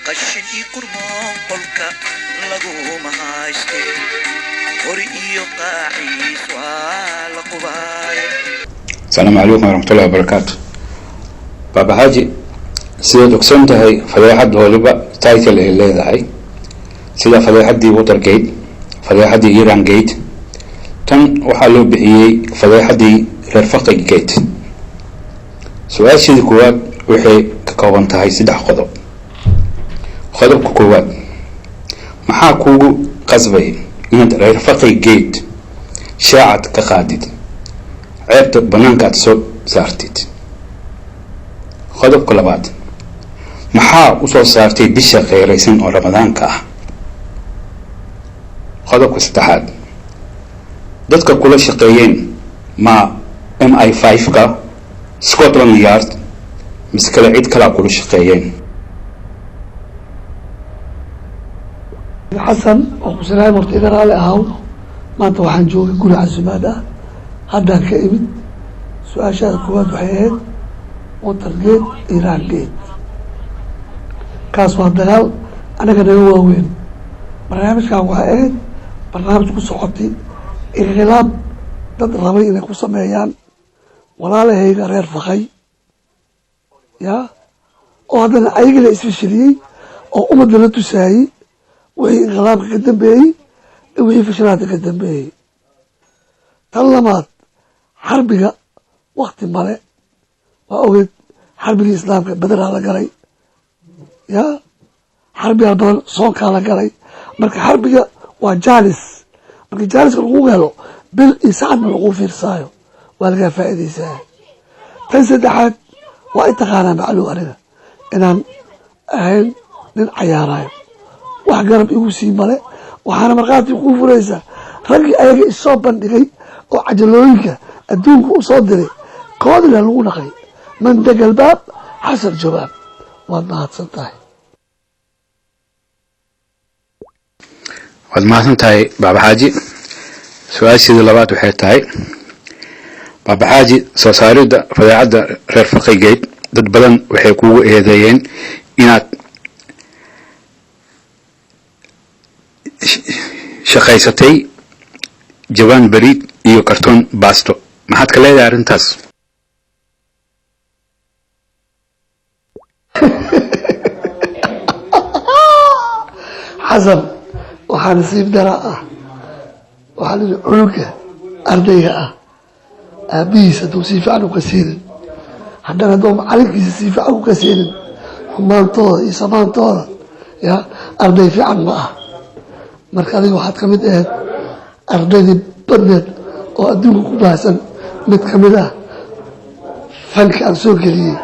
Qashin ii qurmoon qolka laguma hayste, qori iyo qaaciis waa la qubaaye. Asalaamu calaykum waraxmatullahi wabarakaatu. Baaba Xaaji, sidaad ogsoon tahay, fadeexad waliba title ay leedahay, sida fadeexaddii Watergate, fadeexaddii Iran Gate. Tan waxaa loo bixiyey fadeexaddii reer Faqi Gate. Su-aasheedii koowaad waxay ka kooban tahay saddex qodob. Qodobka koowaad: maxaa kuugu qasbay inaad reer Faqi Gate shaacad ka qaadid, ceebta banaanka aad soo saartid? Qodobka labaad: maxaa usoo saartay bisha kheyraysan oo Ramadaanka ah? Qodobka saddexaad: dadka kula shaqeeyeen ma MI5-ka, Scotland Yard, mise kale cid kalaa kula shaqeeyeen? Xasan oo kusalaam, horta iga raali ahaw, maanta waxaan joogay guri casumaad ah, haddaan ka imid. Su-aashaada koowaad waxay ahayd Watergate, Iran Gate. Kaas waa dagaal anaga naga waaweyn. Barnaamijkan waxay ahayd barnaamij ku socotay inqilaab dad rabay inay ku sameeyaan walaalahayga reer Fakay ya, oo haddana ayaga la isfashiliyey oo ummadda la tusaayey wixii inqilaabka ka dambeeyey iyo wixii fashilaadka ka dambeeyey. Tan labaad, xarbiga wakti male, waa ogeed xarbigii islaamka Bederaa la galay ya, xarbigaa badan soonkaa la galay. Marka xarbiga waa jaalis, marka jaaliska lagu helo bil iyo sacadna lagu fiirsaayo, waa lagaa faa'iidaysaa. Tan saddexaad, waa i taqaanaa macluum aniga inaan ahayn nin cayaarayo, wax garab igu sii male. Waxaana markhaati kuu furaysaa raggii ayaga isoo bandhigay oo cajalooyinka adduunka u soo diray koodila lagu dhaqay. Man daga albaab xasan jawaab. Waad mahadsan tahay. Waad mahadsan tahay, Baaba Xaaji. Su-aasheedii labaad waxay tahay, Baaba Xaaji, soo saaridda fadeecadda reer Faqi Gate dad badan waxay kugu eedeeyeen inaad shaqaysatay jawaan bariid iyo kartoon baasto. Maxaad ka leedahay arrintaas? Xasan, waxaa nasiib daraa ah, waxaa la yidhi cunuga ardayga ah aabihiis hadduu si fiican u kaseenin, haddana hadduu macalinkiisa si fiican u kaseenin xumaantooda iyo samaantooda ya, arday fiican ma ah. Marka adiga waxaad ka mid ahayd ardaydii badneed oo adduunka ku baahsan, mid ka mid ah fanka aan soo geliyey.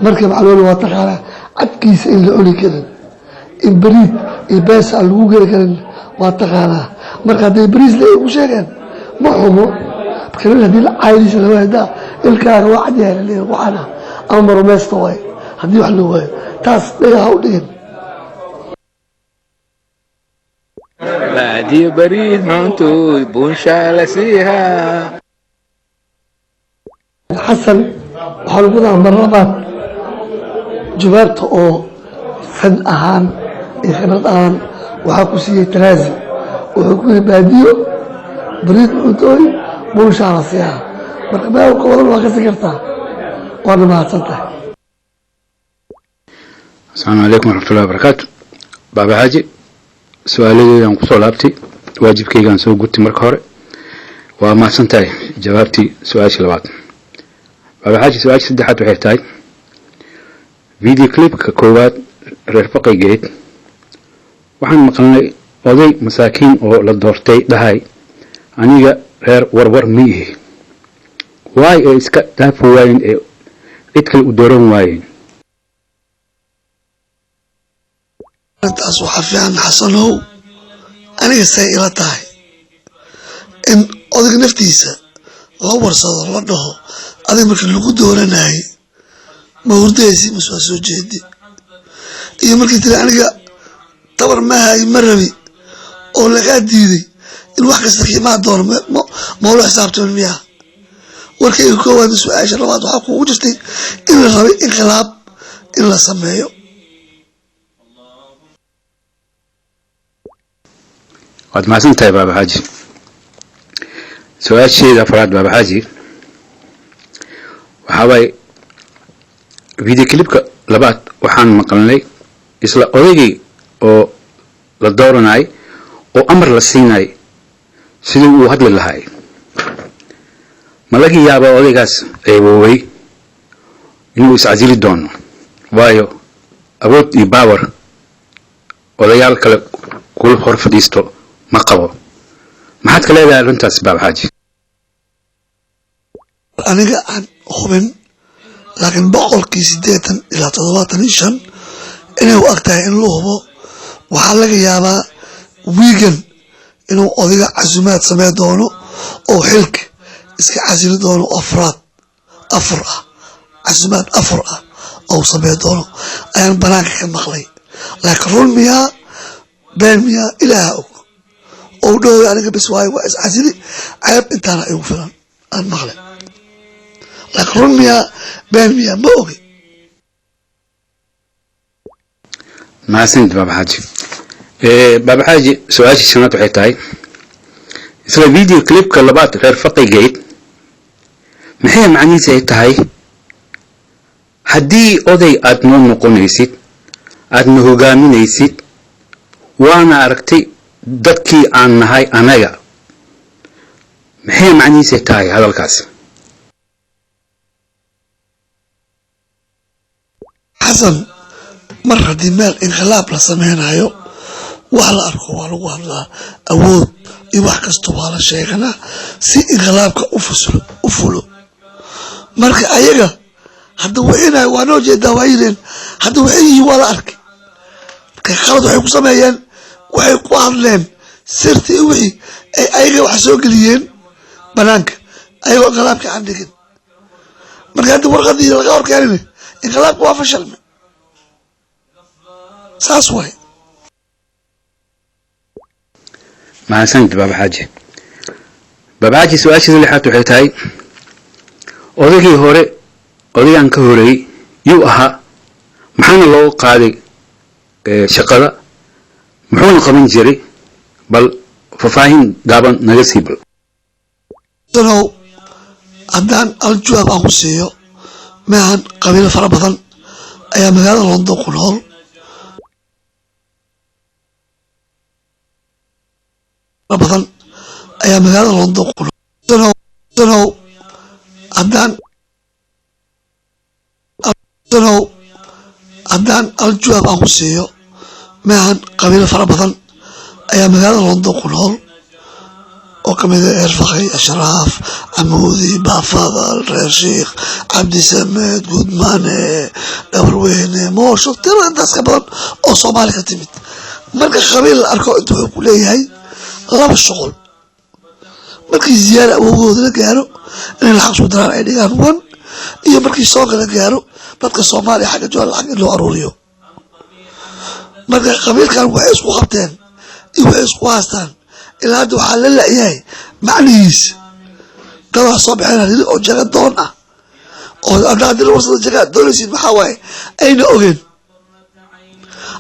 Marka macluul waa taqaanaa cadkiisa in la cuni karin, in bariid iyo beesa aan lagu geli karin waa taqaanaa. Marka hadday bariis le ku sheegeen ma xumo, marka haddii caayadiisa laga hadaa ilkaaga waa cadyahay laleeyahay waxaana ama marumaysta waaye haddii wax loo waayo, taas dhagaha u dhigin. Baadiyo bariid cuntoy buunshaa la siihaa. Xasan, waxaa lagu daa mar labaad jawaabta oo fan ahaan iyo khibrad ahaan waxaa ku siiyey taraasi, wuxuu ku yihi baadiyo bariid cuntooy buunshaa la siihaa. Marka meel ka wadan waa kasi kartaa, waana mahadsan tahay. Asalaamu calaykum waraxmatullahi wabarakaatu. Baaba Xaaji, su-aaladeedaan kusoo laabtay, waajibkaygaan soo gutay. Marka hore waa mahadsan tahay jawaabtii su-aashii labaad. Baaba Xaaji, su-aashii saddexaad waxay tahay video clipka koowaad reer Faqi Gate. Waxaan maqalnay oday masaakiin oo la doortay dhahay aniga reer warwar ma ihi. Waay ay iska dhaafi waayeen ee cid kale u dooran waayeen? Arrintaas waxaa fiican, Xasanow, aniga say ila tahay in odayga naftiisa loo warsado, la dhaho adiga markii lagu dooranayay ma hurdaysi mase waa soo jeedi, iyo markii tiri aniga tabar ma hayo ma rabi oo lagaa diiday, in wax kasta qiimaha doono mawlo xisaabtamin miyaa? Warkayga koowaad, su-aasha labaad waxaa kuugu jirtay in la rabay inqilaab in la sameeyo. Waad mahadsan tahay, Baaba Xaaji. Su-aasheeda afraad, Baaba Xaaji, waxaa waaye video clipka labaad waxaan maqalnay isla odaygii oo la dooranay oo amar la siinay sidii uu hadli lahay. Ma laga yaabaa odaygaas ceeboobay inuu iscasili doono, waayo awood iyo power odayaal kale kula hor fadhiisto ma qabo? Maxaad ka leedahay arrintaas, Baaba Xaaji? Aniga aan hubin, laakiin 80% ilaa 75 inay u ag tahay in la hubo. Waxaa laga yaabaa wiigan inuu odayga casumaad samey doono oo xilka iska casili doono, afraad afar ah, casumaad afar ah ou samey doono ayaan banaanka ka maqlay. Laakiin run miyaa, been miyaa, Ilaaha og. Ou dhahooy aniga bis waayo, waa iscasili, ceeb intaana igu filan aan maqlay. Laakiin run miyaa, been miyaa, ma ogi. Mahadsanid, Baaba Xaaji. Baaba Xaaji, su-aashii shanaad waxay tahay isla video clipka labaad reer Faqigate maxay macnihiisa ay tahay haddii oday aad noo noqonaysid, aadna hogaaminaysid, waana aragtay dadkii aan nahay anaga? Maxay macnihiisa tahay hadalkaas? Xasan, mar haddii meel inqilaab la sameynayo, wax la arko waa lagu hadlaa, awood iyo wax kasta waa la sheeganaa si inqilaabka ufuslo u fulo. Marka ayaga hadda wixinayo waa noo jeedaa, waa yireen hadda waxay yihiin waa la arkay. Marka khalad waxay ku sameeyeen, waxay ku hadleen sirtii iyo wixii ay ayaga wax soo geliyeen banaanka ayagoo inqilaabka aan dhigin. Marka hadda warqadii laga horkeenin, inqilaabka waa fashalmay, saas waay. Mahadsanid, Baaba Xaaji. Baaba Xaaji, su-aashiisa lixaad waxay tahay odaygii hore, odaygaan ka horeeyey yuu ahaa, maxaana looga qaaday shaqada, muxuuna qaban jiray? Bal faahfaahin gaaban naga sii bal. Sanow, haddaan al jawaab aan ku siiyo, maahan qabiilo fara badan ayaa magaalada London ku nool fara badan ayaa magaalada London ku nool. Sanow, haddaan sanow, haddaan al jawaab aan ku siiyo, maahan qabiilo fara badan ayaa magaalada London ku nool oo kamid ah Reer Faqay, Ashraaf, Camuudi, Baafadal, Reer Sheikh, Cabdisamed, Gudmane, Dhabarweyne, Moosho, tiro intaas ka badan oo Soomaali ka timid. Marka qabiil la arko inta wuxuu ku leeyahay laba shuqul: markii ziyaara awowgooda la gaaro inay lacag isku diraan ay dhigaan wan, iyo markii soonka la gaaro dadka Soomaaliya xagga jooga lacag in loo aruuriyo. Marka qabiilkan waxay isku qabteen iyo waxay isku haastaan ilaa hadda waxaa la la'yahay macnihiisa. Dad wax soo baxeen yiri oo jaga doon ah, oo hadda haddii la warsada jaga doonaysid maxaa waaye, ayna ogeen.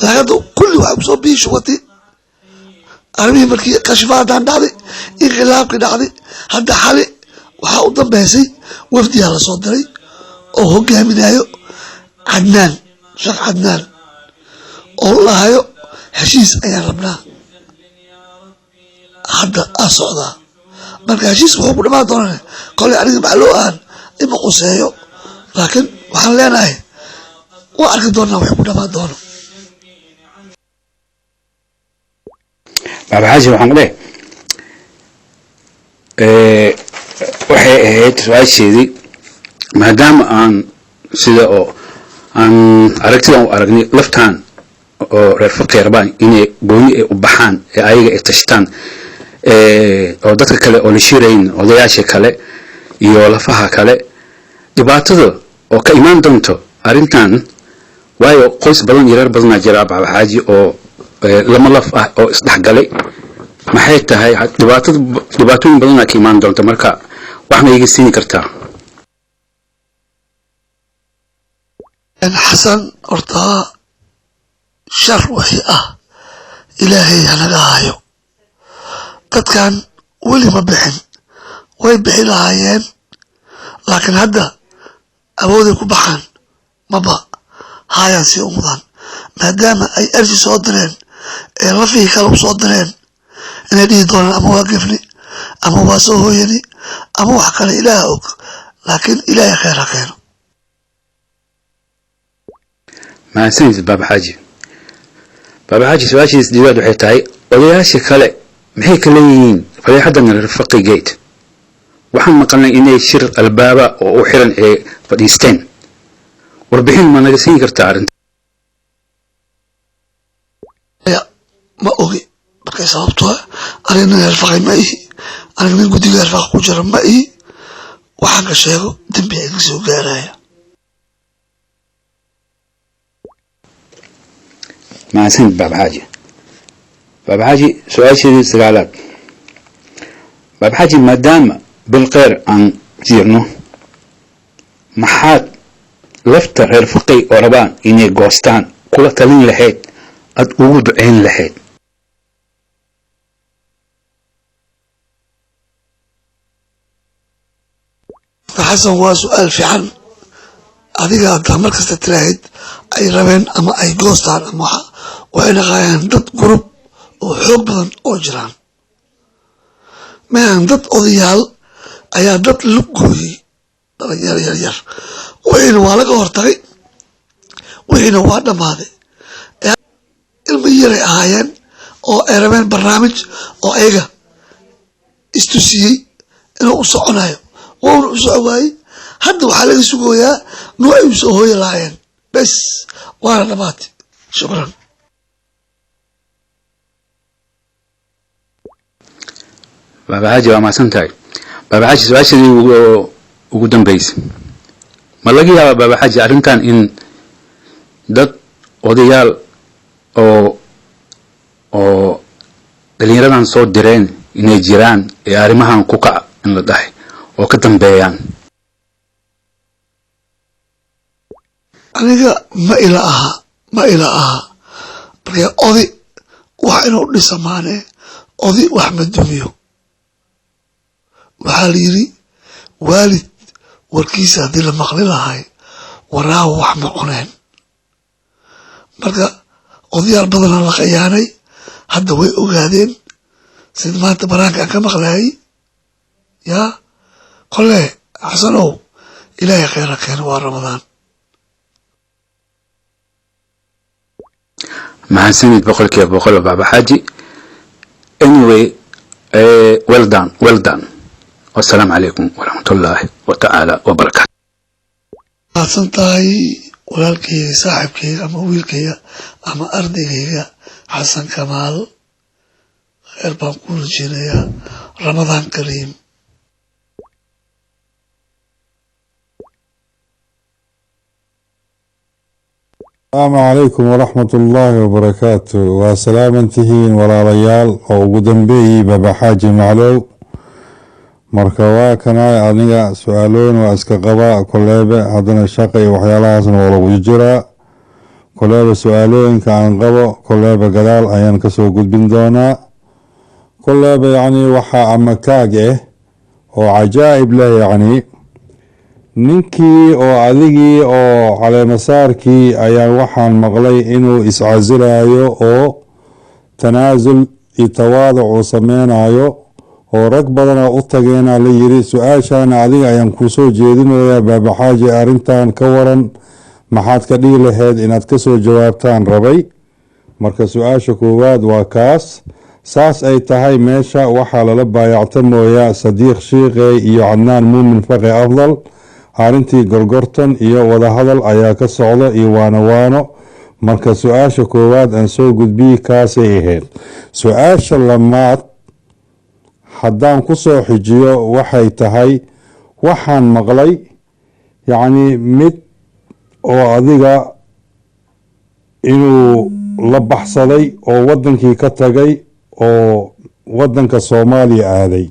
Laakiin hadda kulli waxay kusoo biyi shubatay arrimihii markii kashifaadan dhacday, inqilaabkii dhacday. Hadda xali waxaa u dambeysay wafdiyaa lasoo diray oo hogaaminayo Cadnaan, Sheekh Cadnaan, oo lahayo heshiis ayaan rabnaa. Hadda aa socdaa. Marka heshiis wuxuu ku dhamaan doonaa koley aniga macloo aan ima quseeyo, laakiin waxaan leenahay waa arki doonaa wuxuu ku dhamaan doono. Baaba Xaaji, waxaan leh waxay ahayd su-aasheedii, maadaama aan sida oo aan aragtidan u aragnay laftaan oo reer Faqi rabaan inay gooni ay u baxaan ee ayaga ay tashtaan oo dadka kale oo la shirayn, odayaasha kale iyo lafaha kale, dhibaatada oo ka imaan doonto arrintan, waayo qoys badan iyo reer badanaa jira, Baaba Xaaji, oo lama laf ah oo isdhexgalay, maxay tahay dhibaatada? Dhibaatooyin badanaa ka imaan doonta. Marka wax ma iga siini kartaa? Xasan, horta shar wixii ah Ilaahay hanaga hayo. Dadkan weli ma bixin, way bixi lahaayeen, laakiin hadda awooday ku baxaan maba haayaan sii umudaan, maadaama ay arsi soo direen ee lafihii kale u soo direen inay dhihi doonaan ama waa gefni ama waa soo hooyani ama wax kale, Ilaaha og, laakiin Ilaahay khayr ha keeno. Mahadsanid, Baaba Xaaji. Baaba Xaaji, su-aashiis diiwaad waxay tahay: odayaasha kale maxay ka leeyihiin fadeexadan Rafaqi Gate? Waxaan maqalnay inay shir albaaba oo u xiran ee fadhiisteen. Warbixin ma naga siin kartaa arrinta? Ya, ma ogi. Markay sababto aniga nin herfaqay ma ihi, aniga nin guddiga herfaqa ku jira ma ihi. Waxaan ka sheego dembi iga soo gaaraya. Mahadsanid, Baaba Xaaji. Baaba Xaaji, su-aasheedii sagaalaad. Baaba Xaaji, maadaama bilkheyr aan jirno, maxaad lafta reer Faqay oo rabaan inay goostaan kula talin lahayd, aad ugu duceyn lahayd? Xasan, waa su-aal fiican. Adiga haddaa mar kasta tiraahid ay rabeen ama ay goostaan ama waxa, waxay dhaqaayaan dad group oo xoog badan oo jiraan maahan. Dad odayaal ayaa dad lug gooyey, dhalinyaro yar yar. Wixiina waa laga hortagay, wixiina waa dhammaaday. Ilmo yaray ahaayeen oo ay rabeen barnaamij oo ayaga istusiyey inuu u soconayo, wauna u soco waayey. Hadda waxaa laga sugooyaa nuuc ay u soo hooyi lahaayeen bes, waana dhamaatay. Shukran. Baaba Xaaji, waa mahadsan tahay. Baaba Xaaji, su-aashadii ugu dambeysay: ma laga yaaba, Baaba Xaaji, arrintan in dad odayaal oo dhalinyaradan soo direen inay jiraan ee arrimahan ku kaca in la dhahay oo ka dambeeyaan? Aniga ma ila aha, ma ila aha. Marka oday wax inuu dhisa maane, oday wax ma dumiyo. Waxaa la yidhi waalid warkiisa haddii la maqli lahay, waraawa wax ma cuneen. Marka odayaal badanaa la khayaanay, hadda way ogaadeen sida maanta banaanka aan ka maqlayay. Yaa kole, Xasanow, Ilaahay khayra keeno, waa Ramadaan. Mahadsanid 100%, Baaba Xaaji. Anyway, well done, well done. Wassalaamu calaykum waraxmatullaahi wa tacaala wabarakaatu. Mahadsan tahay, walaalkayga, saaxibkayga ama wiilkayga ama ardaygayga Xasan Kamaal. Kheyr baan ku rajeynayaa. Ramadaan kariim. Asalaamu calaykum waraxmat ullaahi wabarakaatu. Waa salaamantihiin, walaalayaal, oo ugu dambeeyey Baba Xaaji Maclow. Marka waa kana aniga su-aalooyin waa iska qabaa koleebe, haddana shaqa iyo waxyaalahaasna waa lagu jiraa koleebe. Su-aalooyinka aan qabo koleebe gadaal ayaan kasoo gudbin doonaa koleebe. Yacni waxaa ama kaag ah oo cajaa'ib leh, yacni ninkii oo adigii oo caleemasaarkii ayaa waxaan maqlay inuu iscasilayo oo tanaasul iyo tawaaduc uu sameynayo, oo rag badanaa u tageena la yiri. Su-aashaana adiga ayaan kuusoo jeedinayaa, Baabaxaaji. Arrintan ka waran, maxaad ka dhihi lahayd inaad kasoo jawaabtaan rabay. Marka su-aasha koowaad waa kaas. Saas ay tahay, meesha waxaa lala baayactamooyaa Sadiiq Shiiqey iyo Cadnaan Muumin Faqi Afdal. Arrintii gorgortan iyo wadahadal ayaa ka socda iyo waano waano. Marka su-aasha koowaad aan soo gudbiyey kaasay ahayd. Su-aasha lamaad haddaan kusoo xijiyo waxay tahay: waxaan maqlay yacni mid oo adiga inuu la baxsaday oo wadankii ka tagay oo wadanka Soomaaliya aaday,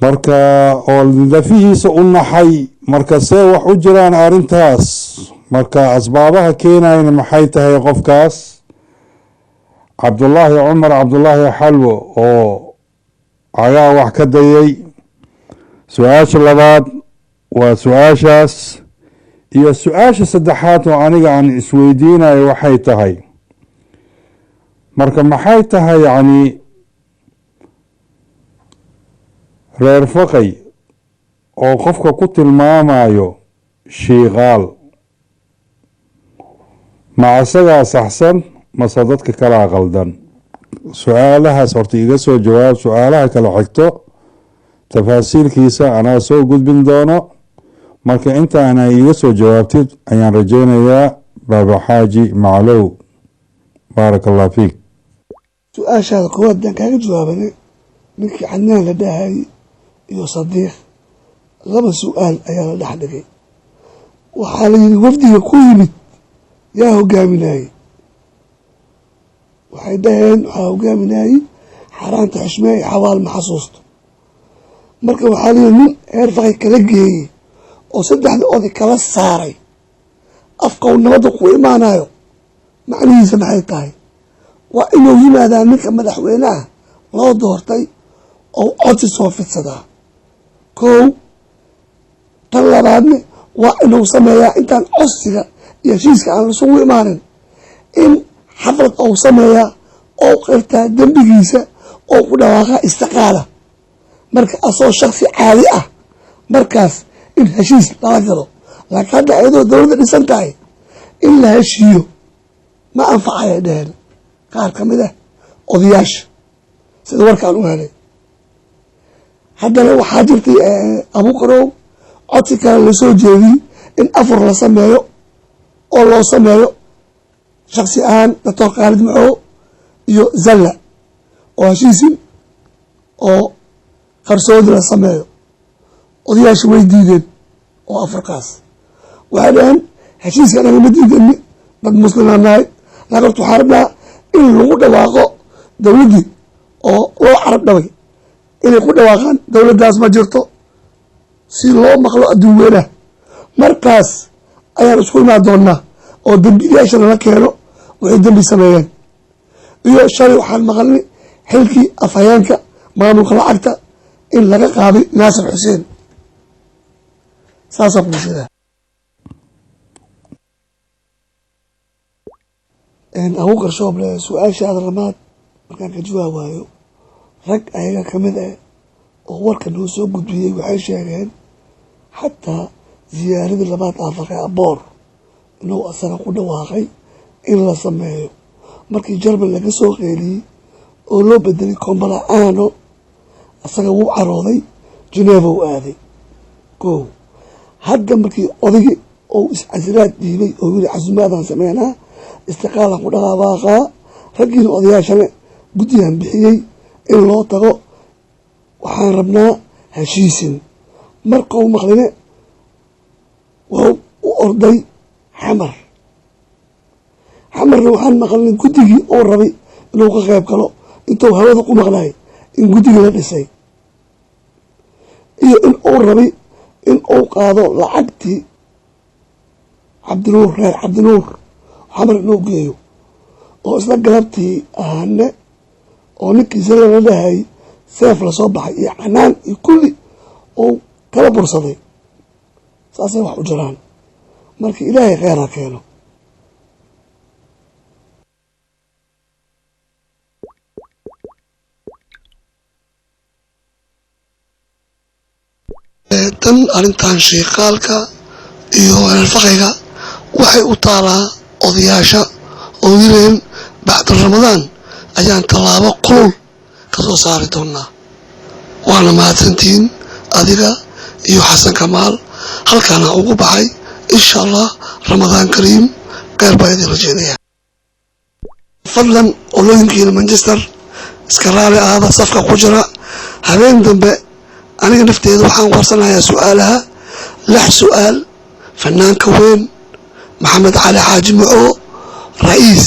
marka oo lafihiisa u naxay. Marka see wax u jiraan arrintaas? Marka asbaabaha keenayna maxay tahay qofkaas? Cabdullaahi Cumar Cabdullaahi Xalwo oo cagaa wax ka dayay. Su-aasha labaad waa su-aashaas, iyo su-aasha saddexaad oo aniga aan isweydiinayo waxay tahay, marka maxay tahay yacni reer Faqay oo qofka ku tilmaamayo shiiqaal, ma asagaa saxsan mase dadka kalaa qaldan? Su-aalahaas horta iga soo jawaab. Su-aalaha kala xigto tafaasiilkiisa anaa soo gudbin doono. Marka intaana iga soo jawaabtid ayaan rajeynayaa. Baabaxaaji Maclow, baaraka Allah fiik. Su-aashaada koowaad baan kaaga jawaabanay. Ninkii Cadnaan la dhahayay iyo Sadiiq laba su-aal ayaa la dhex dhigay. Waxaa la yidhi, wafdiga ku yimid yaa hogaaminayey? Waxay dhaheen, waxaa hogaaminayey Xaaraanta Xushmeey, Xawaal ma xasuusto. Marka waxaa la yidhi, nin heer Faqay kala geeyey oo saddexda oday kala saaray, afka uu nabadda ku imaanayo macnihiisa maxay tahay? Waa inuu yimaadaa ninka madaxweynaha loo doortay oo codsi soo fidsadaa kow. Tan labaadne, waa inuu sameeyaa intaan codsiga iyo heshiiska aan isugu imaanin in xaflad ou sameeyaa oo qirtaa dembigiisa oo ku dhawaaqa istiqaala. Marka asoo shaksi caadi ah markaas in heshiis lala galo, laakiin hadda iyadoo dowladda dhisan tahay in la heshiiyo ma anfacaya, dheheen qaar ka mid ah odayaasha, sida warkaan u helay. Haddana waxaa jirtay, Abuukarow, codsi kale lasoo jeediyey in afur la sameeyo oo loo sameeyo shaksi ahaan Doctor Khaalid Maxow iyo Zalla oo heshiisin oo qarsoodi la sameeyo. Odayaasha way diideen oo afurkaas. Waxay dhaheen, heshiiska anaga ma diidani, dad muslimaa nahay, laakiin horta waxaa rabnaa in lagu dhawaaqo dowladdii oo loo carab dhabay inay ku dhawaaqaan dowladdaas ma jirto, si loo maqlo adduun weynaha. Markaas ayaan isku imaan doonaa oo dembiilayaasha nala keeno, waxay dembi sameeyeen. Iyo shalay waxaan maqalnay xilkii afhayeenka maamulka lacagta in laga qaaday Naasir Xuseen. Saasaa kuu sheegaa, Abuukar Shooble. Su-aashaada lamaad markaan ka jawaabaayo, rag ayaga ka mid ah oo warka noo soo gudbiyey waxay sheegeen xataa ziyaaradii labaad aafaqay aboor inuu asaga ku dhawaaqay in la sameeyo. Markii Jarmal laga soo qeeliyey oo loo bedelay Kombala-aano, asaga wuu carooday, Geneva u aaday ko. Hadda markii odaygi ou iscasilaad dhiibay oo yiri casumaadaan sameynaa, istiqaalan ku dhaqaaqaa, raggiina odayaashana guddigan bixiyey in loo tago, waxaan rabnaa heshiisin. Markau maqline wuxuu u orday Xamar. Xamarna waxaan maqalnay guddigii uu rabay inuu ka qayb galo intuu hawada ku maqlay in guddigii la dhisay, iyo in uu rabay in uu qaado lacagtii Cabdinuur, reer Cabdinuur, Xamar inuu geeyo, oo isla galabtii ahaane oo ninkii sala la dhahay seef lasoo baxay iyo canaan iyo kulli uu kala bursaday. Saasay wax u jiraan. Marka Ilaahay kheyr ha keeno. Tan arrintan shiiqaalka iyo reerfaqayga waxay u taalaa odayaasha oo yireen bacda Ramadaan ayaan tallaabo kulul ka soo saari doonaa. Waana mahadsantihiin adiga iyo Xasan Kamaal. Halkaana ugu baxay, insha Allah. Ramadaan kariim, kheyr baa idin rajeynaya. Fadlan olooyinkiina Manchester iska raali ahaada, safka ku jira. Habeen dambe aniga nafteeda waxaan warsanayaa su-aalaha, lix su-aal, fanaanka weyn Maxamed Cali Xaaji Maco ra-iis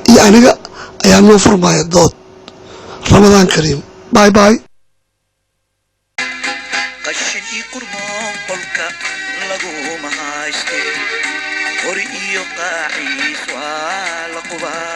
iyo aniga ayaa noo furmaya dood. Ramadaan kariim, bye bye. Qashin ii qurmoon qolka laguma hayste, qori Iyo qaaciis waa la qubaaye.